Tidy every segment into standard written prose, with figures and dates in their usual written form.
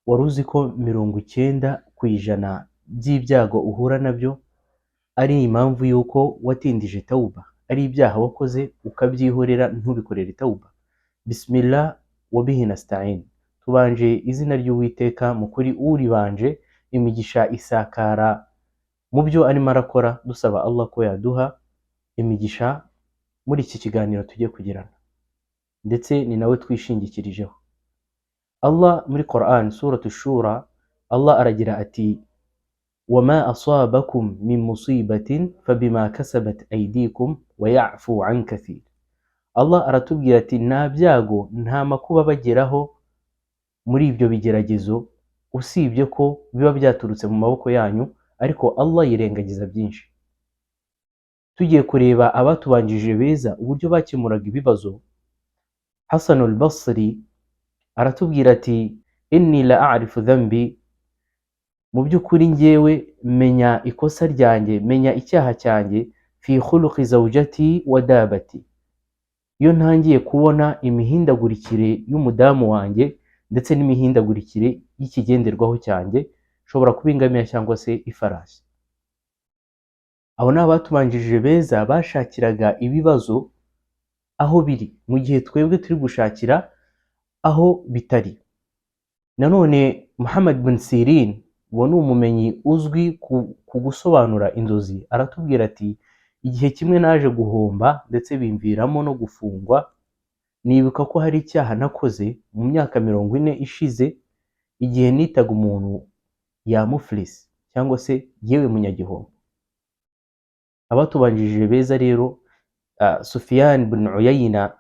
Wari uzi ko 90% by'ibyago uhura nabyo ari impamvu y'uko watindije tawuba, ari ibyaha wakoze ukabyihorera ntubikorere tawuba? Bismillah wa bihi nasta'in. Tubanje izina ry'Uwiteka, mu kuri uribanje imigisha isakara mu byo arimo arakora. Dusaba Allah ko yaduha imigisha muri iki kiganiro tugiye kugirana, ndetse ni nawe twishingikirijeho. Allah muri Quran, Suratu Shura, Allah aragira ati: "Wama asabakum min musibatin fabima kasabat aydikum wa ya'fu an kathir." Allah aratubwira ati: "Nta byago, nta makuba bageraho muri ibyo bigeragezo usibye ko biba byaturutse mu maboko yanyu, ariko Allah yirengagiza byinshi." Tugiye kureba abatubanjije beza uburyo bakemuraga ibibazo, Hasan al-Basri aratubwira ati: "Inni la a'rifu dhanbi", mu by'ukuri njyewe menya ikosa ryanjye, menya icyaha cyanjye, "fi khuluqi zawjati wa dabati", iyo ntangiye kubona imihindagurikire y'umudamu wanjye ndetse n'imihindagurikire y'ikigenderwaho cyanjye, ishobora kuba ingamiya cyangwa se ifarasi. Abo ni abatubanjirije beza bashakiraga ibibazo aho biri, mu gihe twebwe turi gushakira aho bitari. Nanone Muhammad bin Sirin, uwo ni umumenyi uzwi ku gusobanura inzozi, aratubwira ati: "Igihe kimwe naje guhomba ndetse bimviramo no gufungwa, nibuka ko hari icyaha nakoze mu myaka 40 ishize, igihe nitaga umuntu ya muflisi cyangwa se yewe munyagihombo." Abatubanjirije beza rero, Sufyan bin Uyayna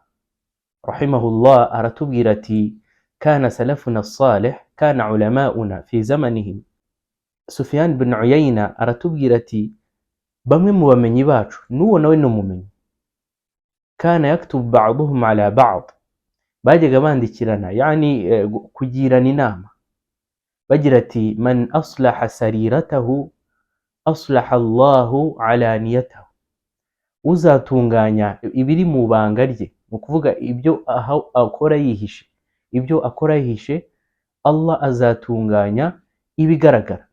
rahimahullah aratubwira ati: "Kana salafuna salih, kana ulamauna fi zamanihim." Sufyan bin Uyayna aratubwira ati: "Bamwe mu bamenyi bacu", n'uwo nawe ni umumenyi, "kana yaktubu ba'duhum ala ba'd", bajyaga bandikirana, yani kugirana inama, bagira ati: "Man aslaha sariratahu aslaha Allahu alaniyatahu", uzatunganya ibiri mu banga rye, ni ukuvuga ibyo akora yihishe, ibyo akora yihishe, Allah azatunganya ibigaragara.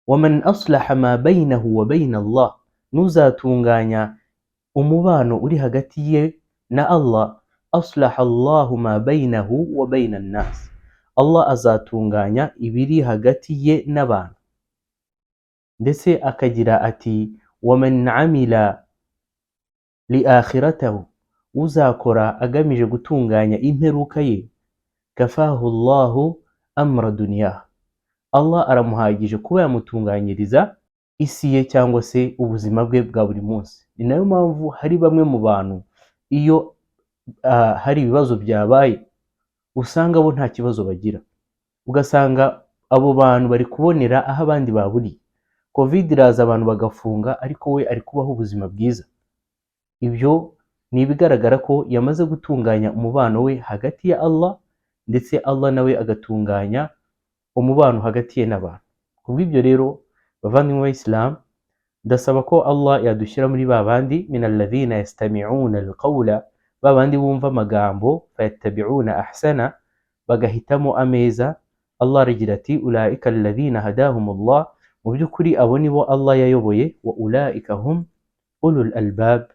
"Waman aslaha ma bainahu wa baina Allah", n'uzatunganya umubano uri hagati ye na Allah, "aslaha Allahu ma bainahu wa baina an-nas", Allah azatunganya ibiri hagati ye n'abantu. Ndetse akagira ati: "Waman amila li akhiratahu", uzakora agamije gutunganya imperuka ye, "kafahu Allahu amra dunyahu", Allah aramuhagije kuba yamutunganyiriza isi ye cyangwa se ubuzima bwe bwa buri munsi. Ni nayo mpamvu hari bamwe mu bantu iyo hari ibibazo byabaye usanga bo nta kibazo bagira, ugasanga abo bantu bari kubonera aho abandi baburiye. Covid iraza abantu bagafunga, ariko we ari kubaho ubuzima bwiza. Ibyo ni ibigaragara ko yamaze gutunganya umubano we hagati ya Allah, ndetse Allah nawe agatunganya umubano hagati ye n'abantu. Kubw'ibyo rero, bavandimwe b'Islam, ndasaba ko Allah yadushyira muri ba bandi min alladhina yastami'una alqawla, ba bandi bumva amagambo, fayattabi'una ahsana, bagahitamo ameza. Allah aragira ati: "Ulaika alladhina hadahumullah", mu by'ukuri abo ni bo Allah yayoboye, "wa ulaika hum ulul albab",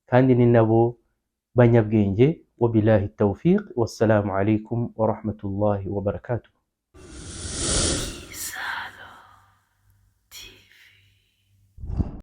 kandi ni nabo banyabwenge. Wabillahi tawfiq, wassalamu alaikum wa rahmatullahi wa barakatuh.